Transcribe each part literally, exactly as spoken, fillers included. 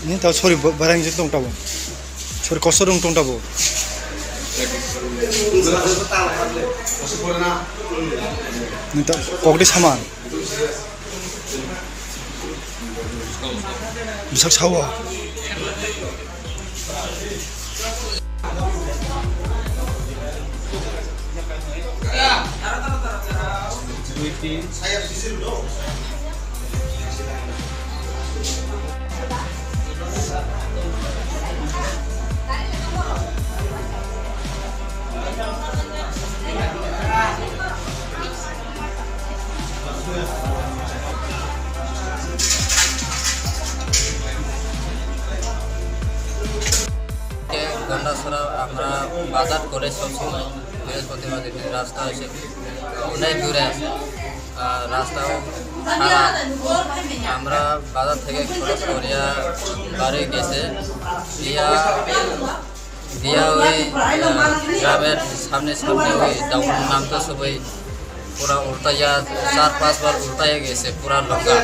Ni tao sori barang je tong tabo. Sori koso rong tong tabo. Ni tao kokde saman. Bwsak sao. Gandacherra আমরা বাজার করে সবসময়, বৃহস্পতিবার দিন রাস্তা হয়েছে অনেক দূরে আছে। আর রাস্তাও খারাপ। আমরা বাজার থেকে খরচ করিয়া বাড়ি গেছে, দিয়া দিয়া ওই, আহ, গ্রামের সামনে সামনে ওই ডাউন নামতেছে, ওই পুরা উল্টাইয়া চার পাঁচবার উল্টাইয়া গেছে পুরা লঙ্কা।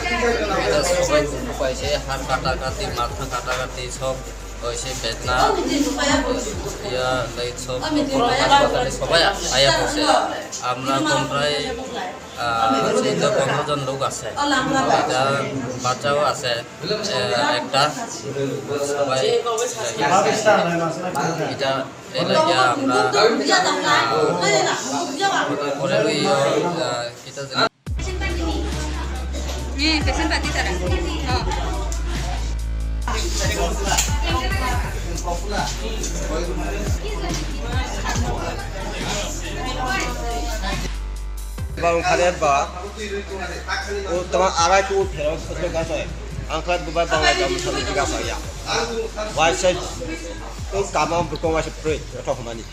এটা সবাই দুঃখ পাইছে, হাত কাটাকাটি, মাথা কাটাকাটি সব হয়েছে, বেদনা, ইয়া, লাইট সব হাসপাতালে সবাই আয়া পড়ছে। আমরা কোনটায় আহ, চৌদ্দ পনেরো জন লোক আছে। এটা বাচ্চাও আছে, আহ, একটা। সবাই এটা এলাকা আমরা, আহ, পনেরোই, আহ, এটা জানি। Eh, patient party tara. Oh. Bang khare ba, o tama arai ko phero sotro gasa. Ang khlai bubai bang lai jam sami jiga saya. Wai sai, o kama buko wai sai pray, to hamani.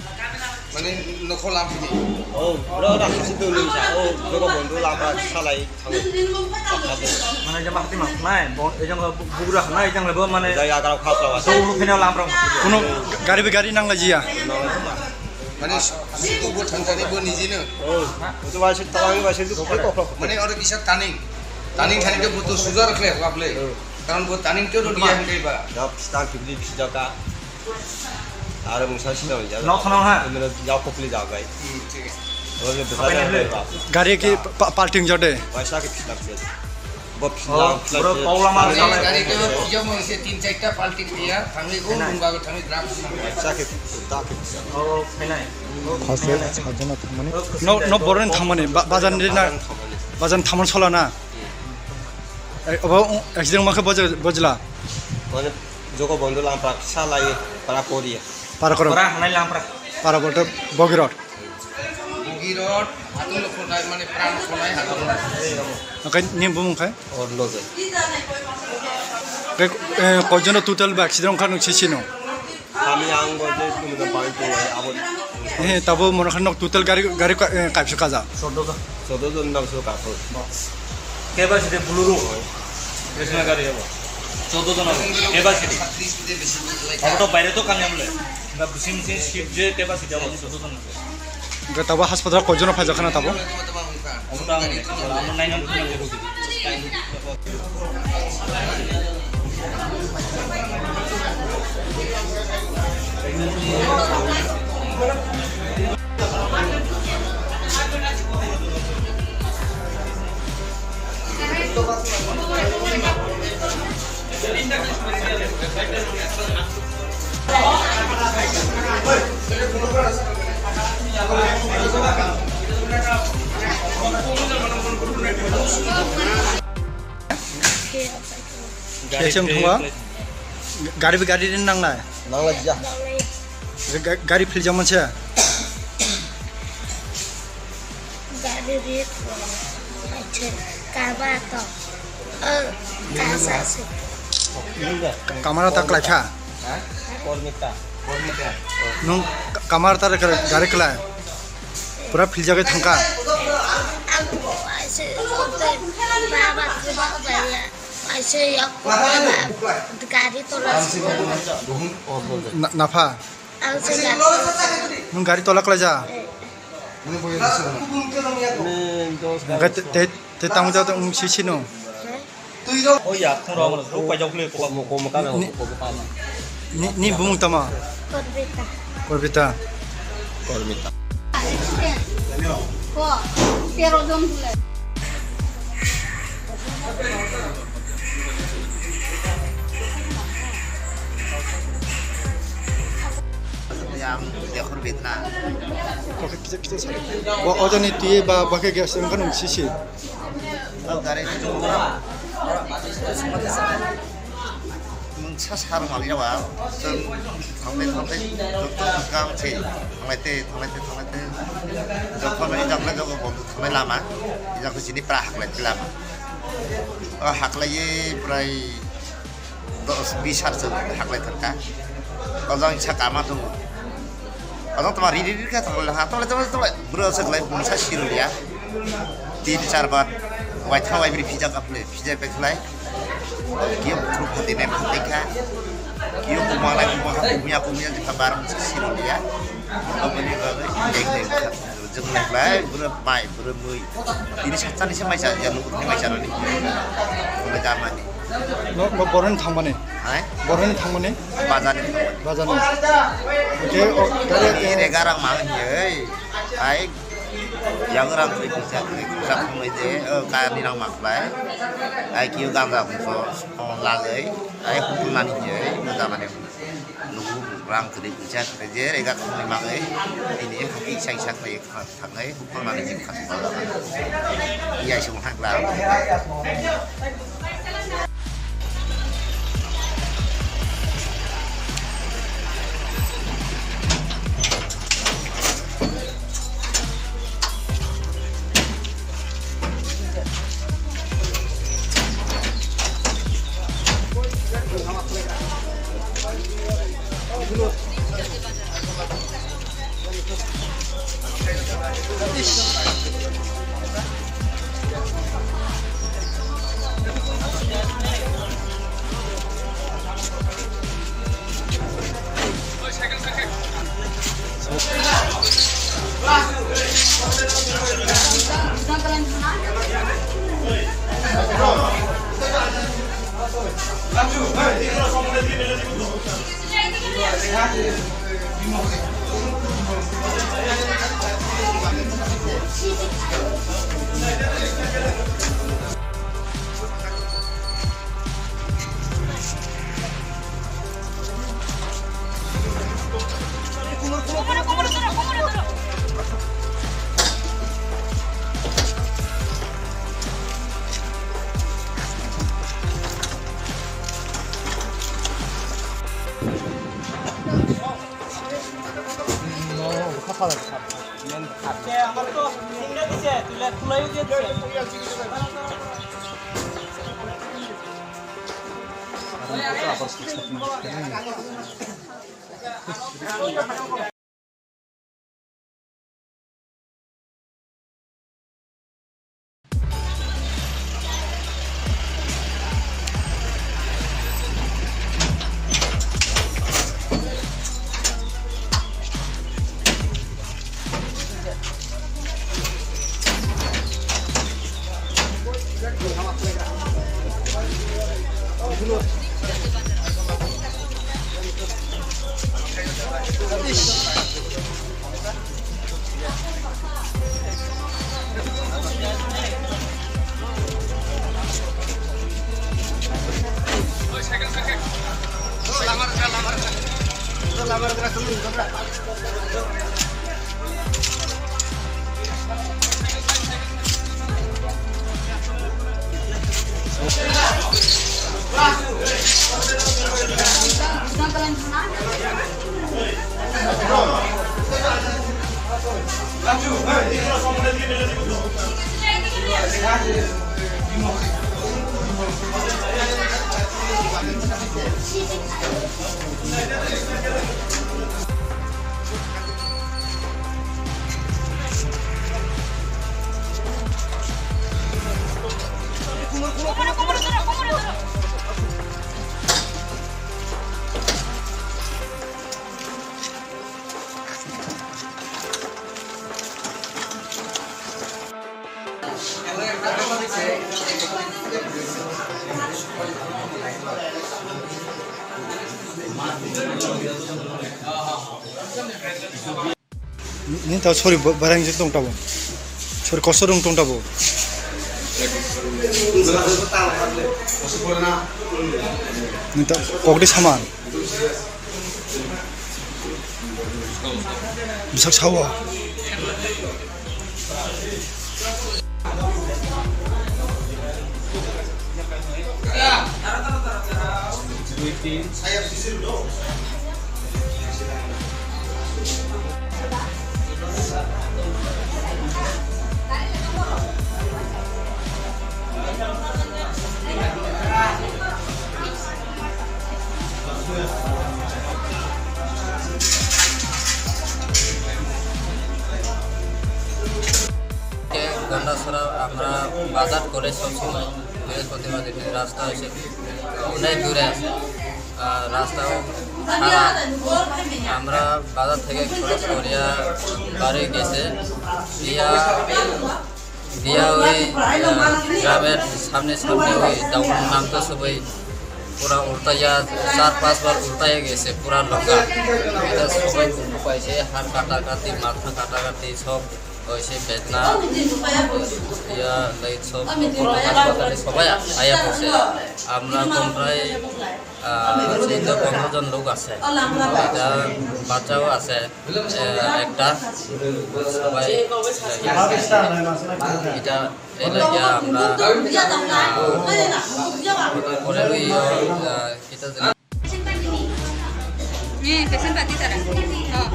Mane nokho lam sini. O, ro ra hasi tu lim sa. O, jogo bondu lam ba salai. Mane jama hati ma nai, bon, ejang bu-, bugra nai, ejang lebo mane. Jai agarok khas lawa. Do ulu phene lamrong. Kuno gari be gari nang lajiya. Mane suku bo thangthani bo nijino. Oh, itu wasit talangi wasit itu kokok kokok. Mane oro bisa taning. Taning thani to butuh sugar khle, khle. Karon bo taning to dia hangkai ba. Jab stang kibli bisa jaka. Aro mungsa sida wngya. Nok khno ha. Emre jao kopli jao bai. Hmm, thik ase. Oro ni bwsa jao bai ba. Gari ki pa-, parking jode. Paisa ki phislak se. Bo phislak, phislak bro, se. Paula ma. Gari, gari ke yo mo se tin charta parking diya, thangwi go mungba go thangwi gram. Paisa ki, ta ki. Oh, phainai. Khase sajana thangmani. No, no, boron thangmani, ba-, bazar ni na. Bazar thangmani. Bazar thangmani sola na. Hmm. Ei, obo accident ma khe bojla. Mane jogo bondo lampra kisa lai para koriya. Para koro. Para hanai lampra. Para bolte Bogirot. Bogirot, atung lo khonai mane pran khonai hatung. Oke, ni bumung khai? Or lo jai. Ke, eh, koijono total ba accident kha nung sisi no? Kami ang bo je tumi da bai tu ai abo. Eh, tabo mona khan nok total gari, gari ka, eh, kaipsu kaja. Sodo jon. Sodo jon nang so ka ko. Ke ba side buluru. Kresna gari abo. Chaudo jon abo capacity. Abo to baire to kami amle. Nga bising bising shift je capacity abo chaudo jon. Ga tabo hospital koi jon phai jakha na tabo? Abo to amle. Amo nine hundred. Khe se wng thung o? Gari bai gari rin nangnai? Nanglai ya. Ga-, ga-, gari philjakma se? Gari ri, acha, kaba to. Oh, kasa se. Kamara ta kwlai kha? Ha? Kormita. Kormita. Nwng ka-, kamara ta gari kwlai? Pura philjagwi thangkha? Ang acha, baba, baba ya. Acha, ya, gari tola. Na-, napha? Ang se gari. Nwng gari tola kwlaija? Eh. Hwnkhe te, te, te tamo jato wng sisi no? Eh? Oh ya, khung rok no, rok paijak le, koba mo, komo kana, ni, komo kana. Ni, ni bumung tamo? Korbita. Korbita. Korbita. Ko, tero jon bole. Yang dehor bitna. Oke, kita, kita salah. Wa, oja ni tiye ba, ba ke gas yang kan sisi. Oh, gari itu. Mungsa sar mal ya, wa. Thanglai, thanglai, doktor kam se. Thanglai te, thanglai te, thanglai te. Doktor ni thanglai, doktor bondu thanglai lama. Ijak sini pra haklai lama. Oh, haklai ye prai dos bis har chwng haklai thangkha. O jang isa kama tongo. O jang tama ri ri ri kha tama ha tole tole tole bro se glai bumsa sirul ya. Tin char bar wai tha wai bri phija kaple phija pe khlai. Kiyo khrup phati nai phati kha. Kiyo kuma lai kuma ha kumya kumya jikha bar bumsa sirul ya. Aboni bagwi dek dek kha. Jwng naikhlai, bwrwi bai, bwrwi mui. Tini satsani se maisa, ya, nukhungni maisa rani. Bwrwi damani. No, no, boroni thangmani? Hai? Boroni thangmani? Bazarni thangmani. Bazarni. Oke, o, gari. Tini rega rang mang hiye, ai. Ai, yang rang twi kusa, twi kusa khumui de, o, kani rang mang khlai. Ai, kiyo gam rang so, o, lalai. Ai, hukum nani hiye, o, damani. Nukhung rang kwrwi kusa, kwrwi je, rega khumui mangwi. Tini hati sai sak bai. Thangnai, buphang nani jim khasma. Iya, isung hak la. Nini ta sori barang je tong tabo. Sori koso rong tong tabo. Nini ta kok di saman. Bwsak sao. Gandacherra আমরা বাজার করে সবসময়, বৃহস্পতিবার দিন রাস্তা হয়েছে অনেক দূরে আছে। আহ, রাস্তাও খারাপ। আমরা বাজার থেকে খরচ করিয়া বাড়ি গেছে। দিয়া, দিয়া ওই, আহ, গ্রামের সামনে সামনে ওই ডাউন নামতেছে ওই পুরা উল্টাইয়া চার পাঁচবার উল্টাইয়া গেছে পুরা লোকা। এটা সবাই দুঃখ পাইছে, হাড় কাটাকাটি, মাথা কাটাকাটি সব হয়েছে, বেদনা, ইয়া, লাইট সব হাসপাতালে সবাই আয়া পড়ছে। আমরা প্রায় আহ, চৌদ্দ পনেরো জন লোক আছে। এটা বাচ্চাও আছে, আহ, একটা। সবাই এটা এই লাগিয়া আমরা, আহ, পরে ওই, আহ, এটা যে হুম, পেশেন্ট বাকি তারা। হ্যাঁ।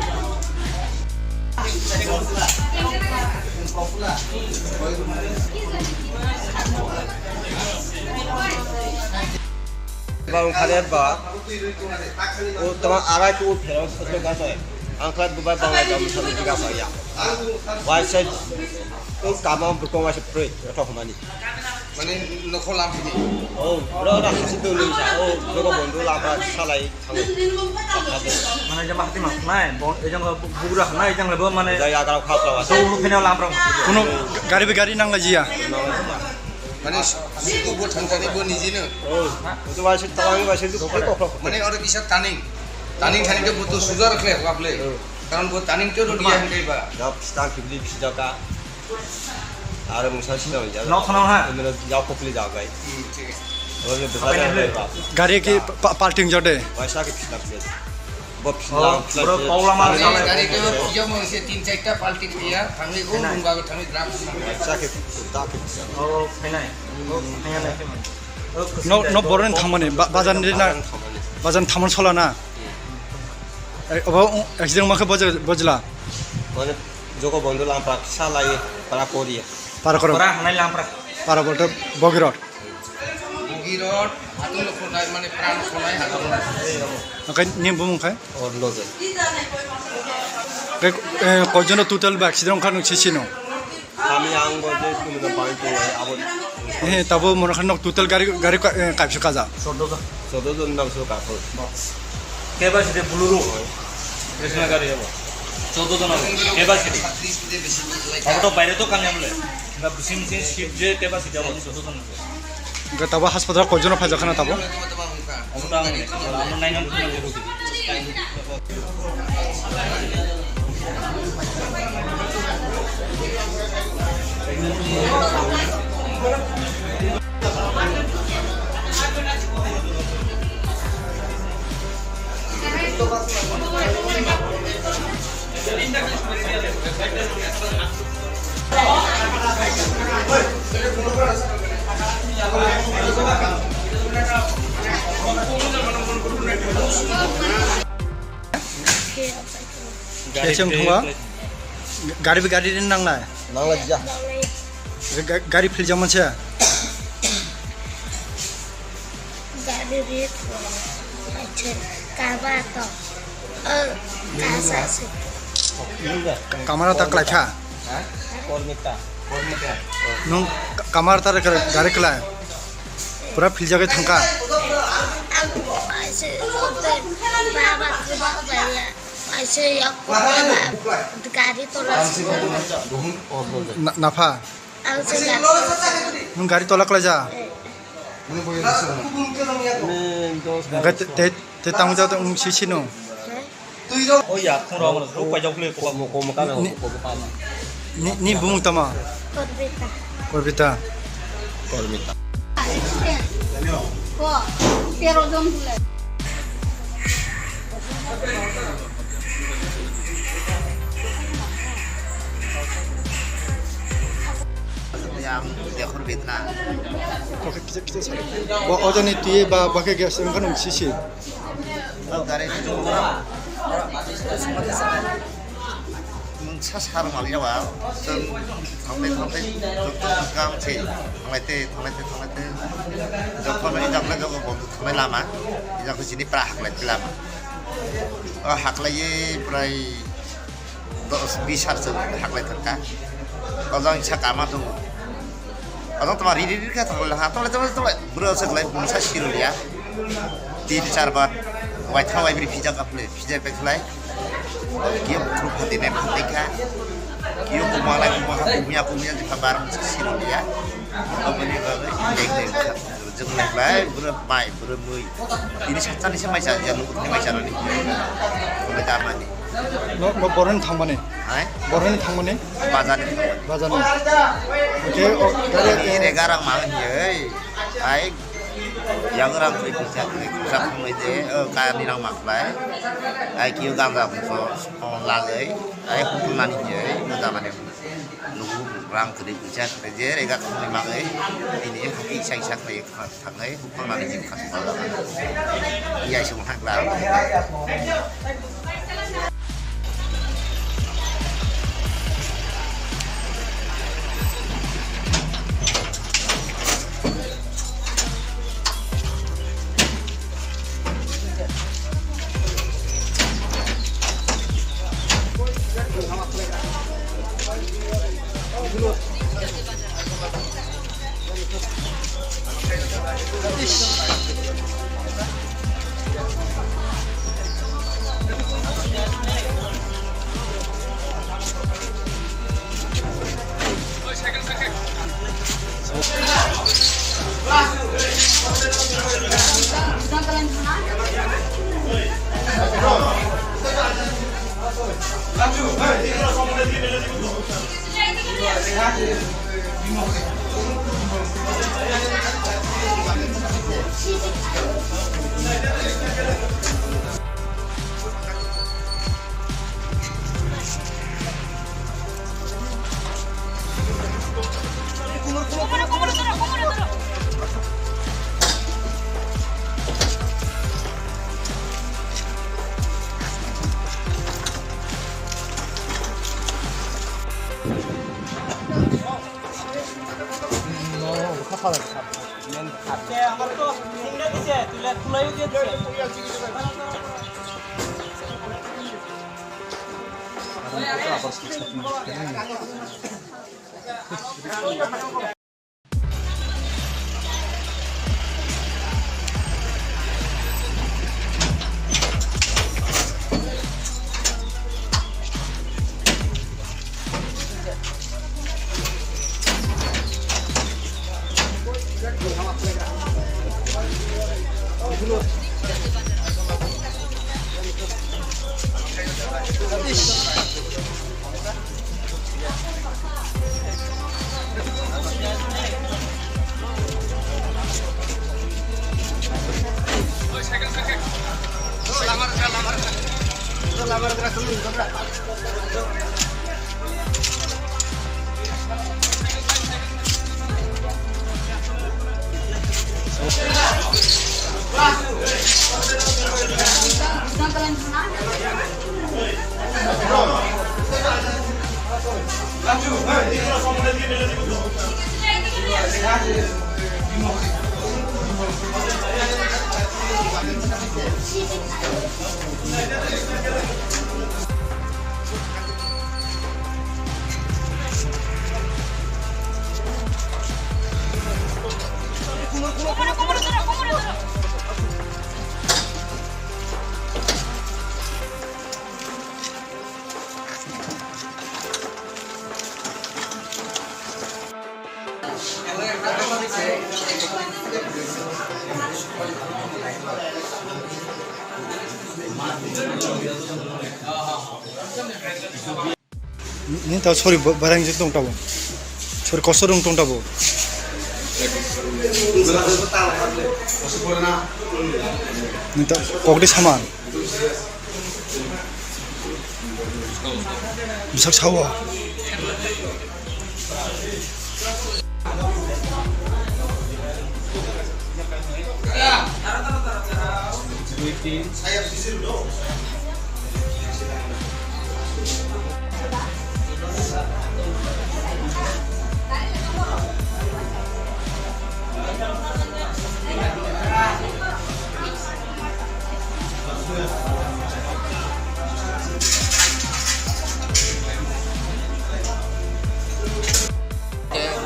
Bang kare ba, o tama arai tu phero sosok gasai. Ang khlai bubai bang jam sami jiga saya. Waisai, o kama buko waisai pray, roto hmani. Mane nokho lam sini. O, bro, na hasi tu nung sa. O, jogo bondu lam pa salai. Mane jama hati ma nai, bon, ejang bugra nai, ejang lebo mane. Jai agar khas lawa. So, ulu phina lam rong. Kuno gari be gari nang la jiya. Mane sudu bo thangkani bo nijino. Oh, itu wasit tawangi wasit itu kok kok. Mane oro kisa taning. Taning thani ke butuh sugar khle, waple. Karon bo taning ke ro dia hingkai ba. Jab stang kibli kisi jaka. Aro mungsa sida wngya. Nok khana ha? Emre jab kopli jab bai. Hmm, thik ase. Oro ni bwsa jab bai ba. Gari ki pa-, parking jode. Waisa ke phisna phisna. Bo phisna phisna. Bro, kaula ma. Gari ke pijak mo se tin charta parking dia, thangwi o nungba thangwi gram. Waisa ke da ke phisna. Oh, phainai. Oh, phainai. No, no, borok ni thangmani, ba-, bazar ni na, bazar ni thangmani sola na. Eh, obo accident ma khe bojla. Mane jogo bondo lam pra kisa lai para kori. Para koro. Para hanai lam pra. Para bolte Bogirot. Bogirot, atung lo khonai mane pran khonai hatung. Oke, ni bumung khai? Orlo jai. Ke, eh, koijono total ba accident kha nung sisi no? Kami ang bo je kunu na bai tu ai abo. Eh, tabo mono khan nok total gari, gari ka, eh, kaipsu kaja. Chordo jon. Chordo jon nang so ka khol. Keba side Bolero. Krishna gari abo. Chordo jon abo. Keba side. Abo to baire to kami amle. Na bising bising ship je keba side abo chordo jon. Hingke tabo hospital koijono phaijakha na tabo? Omo ta ang, ano nine hundred twenty rupees. Khe chwng thangma? Gari bi gari rin nanglai? Nanglai ja. Ga-, ga-, gari philjakma se? Gari ri, acha, kaba to. Oh, kasa se. Kamara ta klai kha? Ha? Kormita. Kormita. Nung ka-, kamara ta gari klai? Pura philjagwi thangkha. Ang aise, baba, baba ya. Aise, ya, gari tola. Na-, napha? Ang se gari tola. Nung gari tola klai ja? Eh. Hwnkhe te, te, te tamo ja tong si sino? Eh? O ya, phung rok, rok paijak le, komo, komo ka, ni, komo ka. Ni, ni bumung tamo? Korbita. Korbita. Korbita. Ko, tero jon bole. Yang, dia korbita. Oke, kita, kita saling. Ba, ojo ni tuye ba, ba ke gas, engkan um sisi. Mungsa sar maliya ba, chwng thanglai thanglai, thanglai tei, thanglai tei, thanglai tei. Jokhon ijak le jokhon bonduk thanglai lama, ijak le chini pra haklai tei lama. O haklai ye prai dos bis har chwng haklai thangkha. O jang sa kama tongo. Abo tongma ri ri ri kha tongla ha tongla tongla tongla bwrwi aswk lai mungsa sirwliya. Tin char bar waithang waibri phijak aphli phijak bai khlai. Kiyo khru phati nai phati kha. Kiyo kumangnai kumang kha kumya kumya jikha bar mungsa sirwliya. Aboni bagwi deng deng kha. Jwng nai khlai bwrwi bai bwrwi mui. Tini satsani se mai cha ya nukhung thai mai cha rani. Wala jamani. No, no, boroni thangmani. Hai? Boroni thangmani? Bazarni thangmani. Bazarni. Oke, o, gari, ini eh, rega rang mang hiye. Hai. Yang rang kri kri kri kri kri kri de, eh, kani rang maklai. Hai, kiyo gam rang so, so, lagai. Hai, hukum nani hiye, no jamani. Nugu rang kri kri kri je, rega kri magei. Ini hati sai sai kri kri. Thangnai buphang nani jin kha. Iya, sung hak la. Ni ta sorry, barang jik tong tabo. Sorry, kosor rong tong tabo. Ni ta kokde saman. Bisak sawa.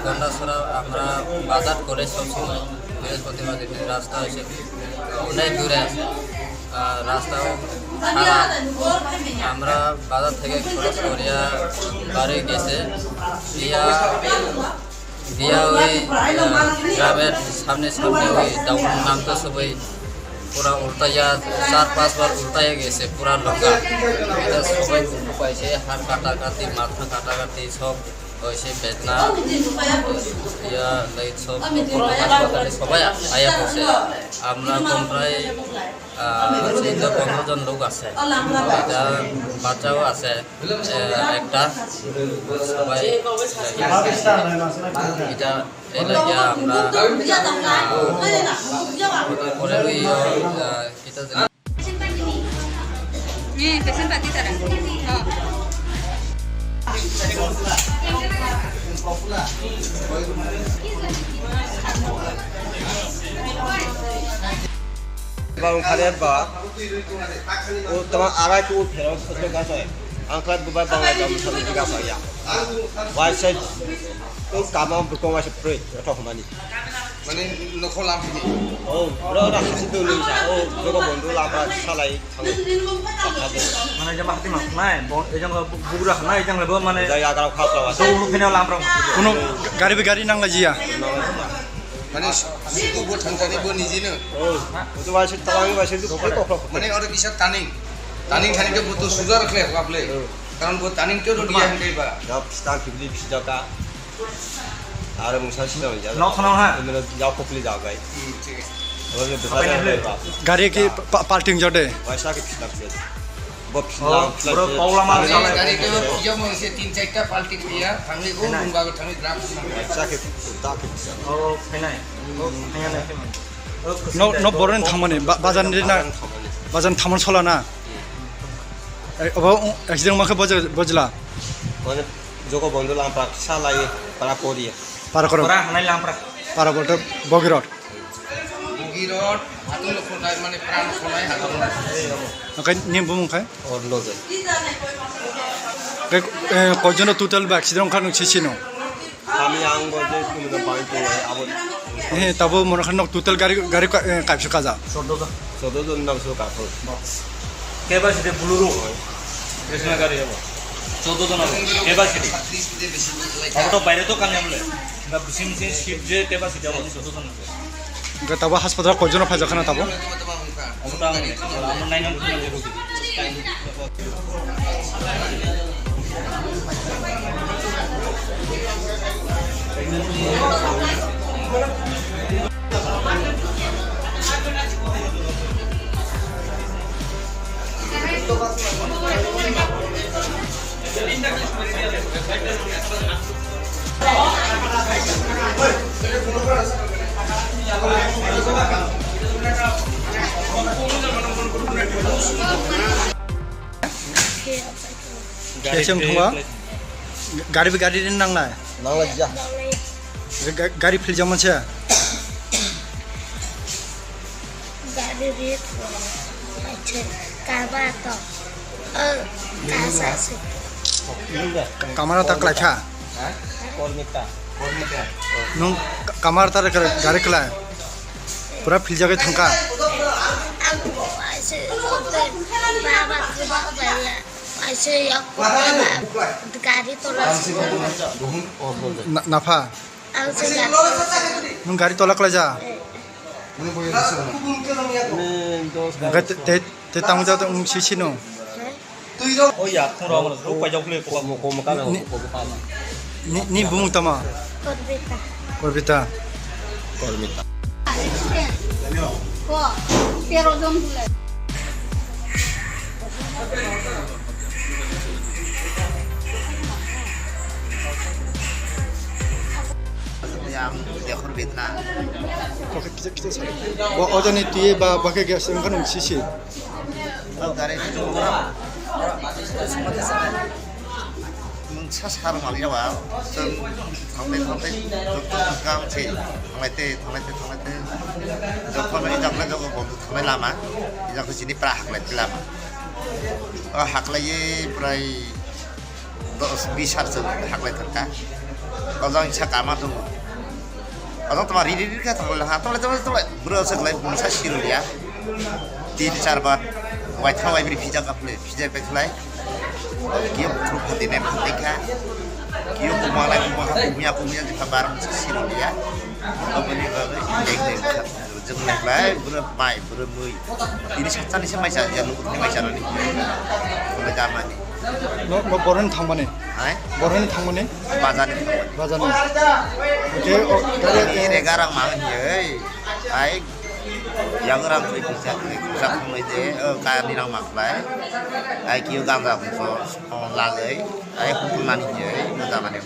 Gandacherra আমরা বাজার করে সবসময় বৃহস্পতিবার দিন রাস্তা হয়েছে অনেক দূরে আছে। আহ, রাস্তাও খারাপ। আমরা বাজার থেকে খরচ করিয়া বাড়ি গেছে। দিয়া, দিয়া ওই, আহ, গ্রামের সামনে সামনে ওই ডাউন নামতো সবাই পুরা উল্টাইয়া চার পাঁচবার উল্টাইয়া গেছে পুরা লঙ্কা। এটা সবাই দুঃখ পাইছে, হাত কাটাকাটি, মাথা কাটাকাটি সব হয়েছে, বেদনা, ইয়া, লাইট সব হাসপাতালে সবাই আয়া পড়ছে। আমরা কোনটায় আহ, সেই তো পনেরো জন লোক আছে, এটা বাচ্চাও আছে, আহ, একটা সবাই এটা এই লাগিয়া আমরা, আহ, পরে ওই, আহ, এটা যে Bang kare ba, o tama arai tu phero sotro gasai. Angkhat bubai bang lai dam sami diga saya. Wai sai tu kama bukong wai sai pray, to homani. Mane nokho lam phini. O, bro, ra hasi tu ni sa. O, jogo bondu lam pra salai. Mane jama hati ma nai, bon, ejang lo bu-, bugra nai, ejang lo bo mane. Jai agarao khas lawa. Dou lu phene lam rong. Kuno gari bi gari nang la jiya. Mane suku bo thang thani bo niji no. Oh, itu wasit talang wasit itu koi kok. Mane oro bisa taning. Taning thani ke butuh sugar khle kap le. Karon bo taning ke ro dia hangkai ba. Jab star kibli bisa jaka. Aro mungsa sida wngya. Nok khana ha? Emre ya kokli jagai. Hmm, thik ase. Oro ni bwsa jagai ba. Gari ki pa-, parking jode? Waisa ki philak je. Bo philak, philak bro, je. Paula ma. Gari, gari ke yo mo se tin charta parking diya, thangwi o mungba go thangwi gram. Waisa ki ta ki philak. Oh, phenai. Oh, phenai. No, no, boron thangmani, ba-, bazar ni na, bazar thangmani. Bazar thangmani sola na. Hmm. Eh, obo, accident ma khe boj-, bojla. Mane, jogo bondo lampra salai para koriya. Para koro. Para hanai lampra. Para bolte Bogirot. Bogirot, hatung lo khonai, mane pran khonai, hatung lo khonai. Oke, ni bumung khai? Or lo jai. Ke, eh, koijon total ba accident kha nung sisi no? Kami ang bo je kunu na bai to ai abo. Eh, tabo mono khan nok total gari, gari ka, eh, kaipsu kaja. Choddo jon. Choddo jon nang so ka thok. Capacity buluru. Esna gari abo. Choddo jon abo. Capacity. Abo to baire to kami amle. Ba bisim bisim shift je capacity abo choddo jon. Hingke tabo hospital koijono phaijakha na tabo? Omo ta ang, omo nine months ni rogi. Khe chwng thungma? Gari bi gari rin nangnai? Nanglai ya. Ga-, ga-, gari philjakma se? Gari ri, acha, kaba to. Oh, kasa se. Kamara ta klaikha? Ha? Kormita. Kormita. Nung ka-, kamara ta gari khlai? Pura philjagwi thangkha. Ang aise, baba, baba, ya. Aise, ya, gari tola. Na-, napha? Ang se gari. Nung gari tola khlai ja? Hwnkhe te, te, te tamo ja tong si si no. O ya, phung rok rok pai jok le ko mo ko mo ka. Ni, ni, ni bumung tamo? Korbita. Korbita. Korbita. Ko, tero jon bole. Yang dekhor bitna. Oke, kita, kita sari. Wa, ojo ni tui ba, ba ke gas yang kan si si. Mungsa sar maliya ba, chwng thanglai thanglai, jotto jotto se thanglai te, thanglai te, thanglai te, jokhon ijak le jogo bondu thanglai lama, ijak le chini pra haklai te lama. O haklai ye prai dos bis har chwng haklai thangkha. O jang sa kama tongo. Oto toma ri ri ri kha tongla ha tongla tongla tongla bro se glai bumsa siro ya. Tin char bar wai tha wai bri phija kaple phija pe khlai. Kiyo khrup khati ne khati kha. Kiyo kuma lai kuma kha kumya kumya jikha bar bumsa siro ya. Aboni bagwi dek dek kha. Jwng lai khlai bro mai bro mui. Ini saksa ni se mai sa ya luku thai mai sa ni. Mai da mani. No, no, boroni thangmani? Hai? Boroni thangmani? Bazar ni thangmani. Bazar ni. Oke, o, gari, ini eh, rega rang mang hiye. Ai, yang rang kri bisa kri bisa kri je, eh, kaya ni rang mak lai. Ai, kiyo gam gam so, so lagai. Ai, hukum mani hiye, muda mani.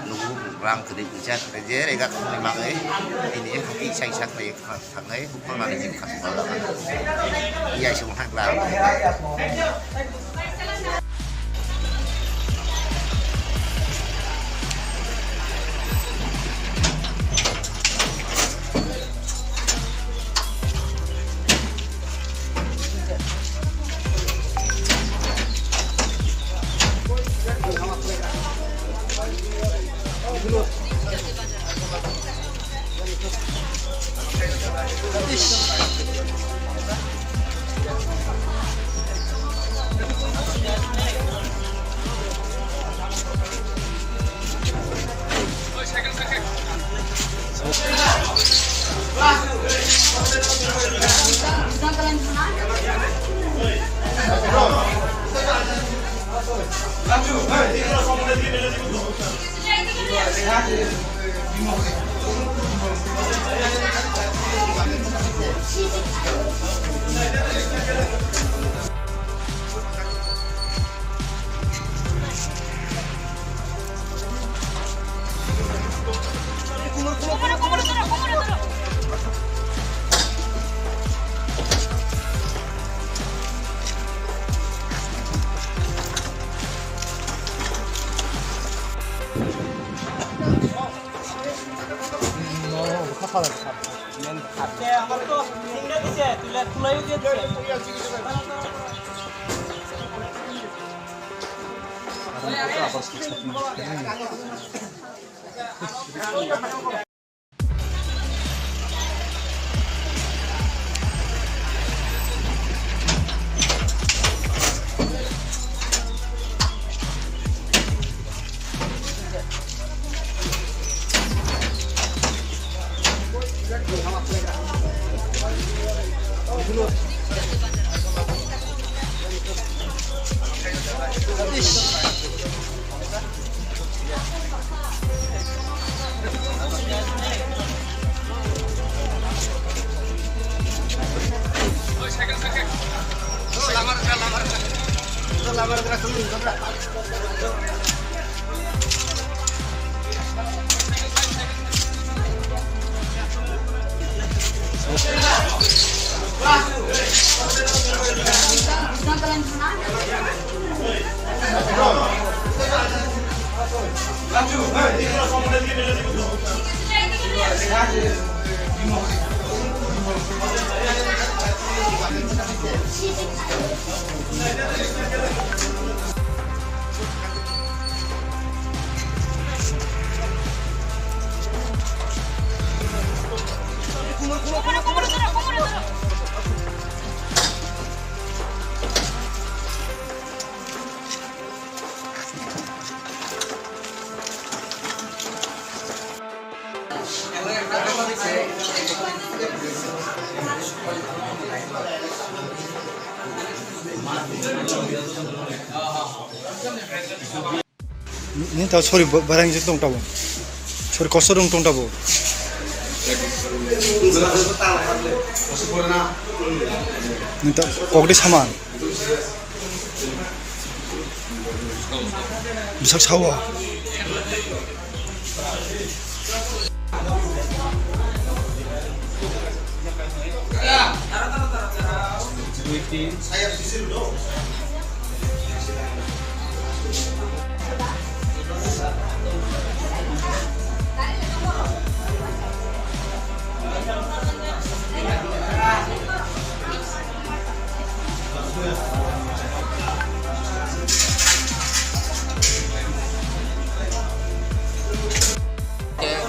Nugu rang kri bisa kri je, rega kri mang ai. Ini hati sai sak lai. Thangnai buphang nani jim kha sokha. Iya se wngkha kla. Ni tao sori barang je tong tabo. Sori kosto dong tong tabo. Ni tao kok de saman. Bwsak sao.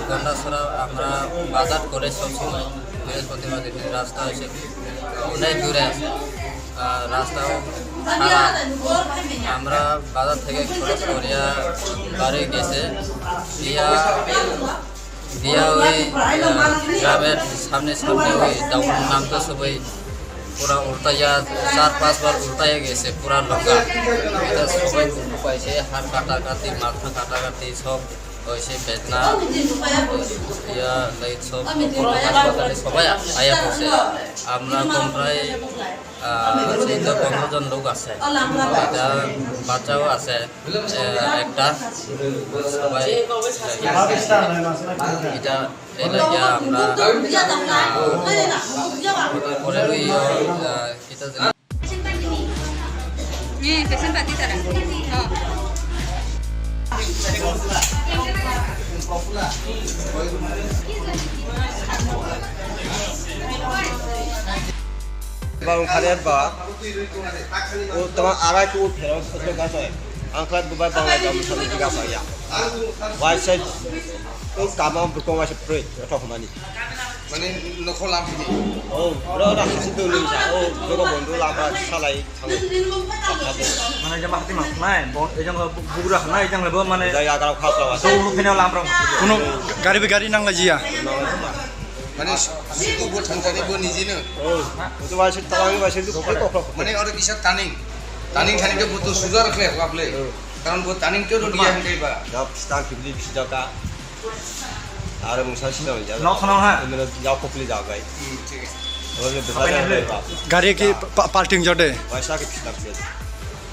Gandacherra আমরা বাজার করে সবসময়, বৃহস্পতিবার দিন রাস্তা এসে অনেক দূরে আছে, আহ, রাস্তাও খারাপ। আমরা বাজার থেকে খরচ করিয়া বাড়ি গেছে, দিয়া, দিয়া ওই, আহ, গ্রামের সামনে সামনে ওই ডাউন নামতে সবাই পুরা উল্টাইয়া, চার পাঁচবার উল্টাইয়া গেছে পুরা লঙ্কা। এটা সবাই দুঃখ পাইছে, হাত কাটাকাটি, মাথা কাটাকাটি সব হয়েছে, বেদনা, ইয়া, লাইট সব হাসপাতালে সবাই আয়া পড়ছে। আমরা কম প্রায়, আহ, চৌদ্দ পনেরো জন লোক আছে, এটা বাচ্চাও আছে, আহ, একটা, সবাই এটা এই লাগিয়া আমরা, আহ, পরে ওই, আহ, এটা জানি। Hmm, patient pati tara. Oh. Bang khare ba, o tama arai ko phero so ga sai. Ang khlai bubai bang lai gam sa ni ga sa ya. Wai sai, o kama bu ko wai sai pre, to hmani. Mane nokho lam sini. Oh, bro, na hasil tu ni sa. Oh, bro, ko bondu la ba salai. Mane jama hati ma nai, bon, ejang bugra nai, ejang lebo mane. Jai agarok khas lawa. So unu phene lam rong. Kuno gari be gari nang la jiya. Mane situ bo thangkani bo nijino. Oh, itu wasit tawangi wasit itu kokro kokro. Mane oro kisa taning. Taning thani ke butu sugar khle laple. Karon bo taning ke ro dia hangkai ba. Dap star kibli bisa ka. Aro mungsa sida wngya. Nok khana ha? Emre ya kopli ja gai. Hmm, thik ase. Aro besa ja gai ba. Gari ki pa-, parking jode? Paisa ki phisna phisna.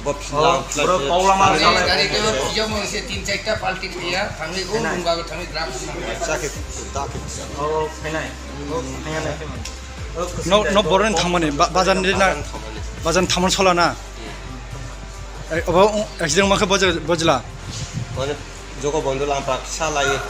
Bo phisna. Oh, phisna bro, phisna. Paula ma. Gari, gari ke yo mo se tin charta parking dia, thangni o mungga thangni drum. Paisa ki da ki phisna. Oh, phainai. Oh, phainai. No, no, boron thamani, ba-, bazar ni na, bazar thaman sola na. Eh, abo, accident ma khe bojla. Mane, joko bondo lam pak salai.